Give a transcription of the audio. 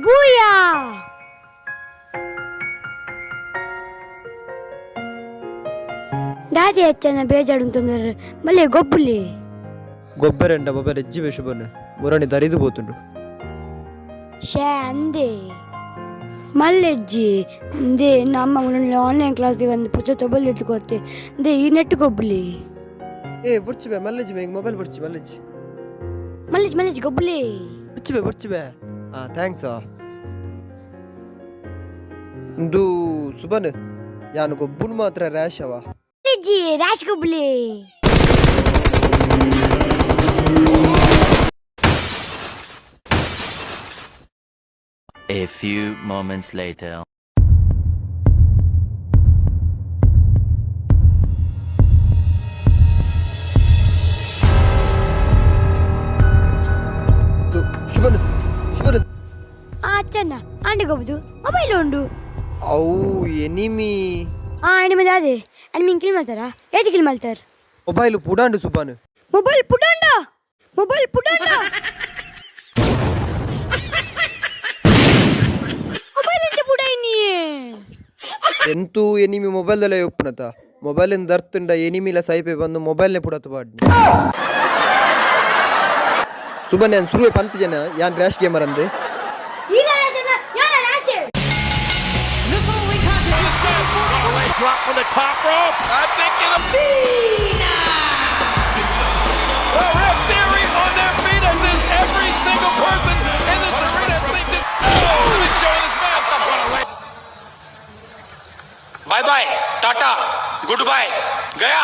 ಬೂಯಾ. ದಾದಿ ಅಚ್ಚನ ಬೇಜಾಡು ತೊಂದರೆ ಮಲ್ಲೆ ಗೊಬ್ಬುಲಿ. ಗೊಬ್ಬರೆಂಡ ಮೊಬೈಲ್ ಎಜ್ಜಿ ಶುಭನ್ ಮುರಣಿ ದರಿದು ಪೋತುಂಡು. ಶೇ ಅಂದೆ ಮಲ್ಲೆಜ್ಜಿ ಇಂದೇ ನಮ್ಮ ಆನ್ಲೈನ್ ಕ್ಲಾಸ್ ಒಂದು ಪುಸ್ತಕ ತೊಬಲ್ ಕೊರ್ತೆ ಇಂದೇ ಈ ನೆಟ್ ಗೊಬ್ಬುಲಿ. ಏ ಬುಡ್ಚಿ ಬೇ ಮಲ್ಲೆಜ್ಜಿ ಬೇ, ಮೊಬೈಲ್ ಬುಡ್ಚಿ ಮಲ್ಲೆಜ್ಜಿ. ಮಲ್ಲೆಜ್ಜಿ ಮಲ್ಲೆಜ್ಜಿ ಗೊಬ್ಬುಲಿ. ಬುಡ್ಚಿ ಬೇ ಬುಡ್ಚಿ ಬೇ. ಹಾ thanks. ಇಂದು ಸುಬನ್ ಯಾನು ಗೊಬ್ಬುನ್ ಮಾತ್ರ ರ್ಯಾಶ್ ಅವ. ಮಲ್ಲೆಜ್ಜಿ rash ಗೊಬ್ಬುಲಿ. A few moments later. ಇದು ಶುಭನ್ ಶುಭನ್. ಆ ಅಚ್ಚನ್ನ ಆಂಡೆ ಗೊಬ್ಬುದು ಮೊಬೈಲ್ ಉಂಡು. ಅವು ಎನಿಮಿ. ಆ ಎನಿಮಿ ದಾದೆ ಎನಿಮಿ ಕಿಲ್ ಮಾಡ್ತಾರಾ ಏತಿ ಕಿಲ್ ಮಾಡ್ತಾರ? ಮೊಬೈಲ್ ಪುಡಾಂಡು ಸುಬಾನ್. ಮೊಬೈಲ್ ಪುಡಂಡ ಮೊಬೈಲ್ ಪುಡಂಡ ಮೊಬೈಲ್ ಎಂಚ ಪುಡೈನಿ? ಎಂತೂ ಎನಿಮಿ ಮೊಬೈಲ್ ದಲ್ಲೇ ಒಪ್ಪುನತ ಮೊಬೈಲ್ ದರ್ತುಂಡ ಎನಿಮಿಲ ಸೈಪೆ ಬಂದು ಮೊಬೈಲ್ನೇ ಪುಡತು ಪಾಡ್ನಿ. ಸುಬನ್ ಯಾನ್ ಸುರುವೆ ಪಂತ್ ಜನ ಯಾನ್ ರ್ಯಾಶ್ ಗೇಮರ್ ಅಂದೆ. ಇಲ್ಲ ರಾಶನ ಯಾರ ರಾಶೆ. Drop from the top rope. I think it'll Well, Ref Theory on their feet, as is every single person in this arena. Think that, oh, they've been showing this match. What a way. Bye bye, tata, good bye, गया.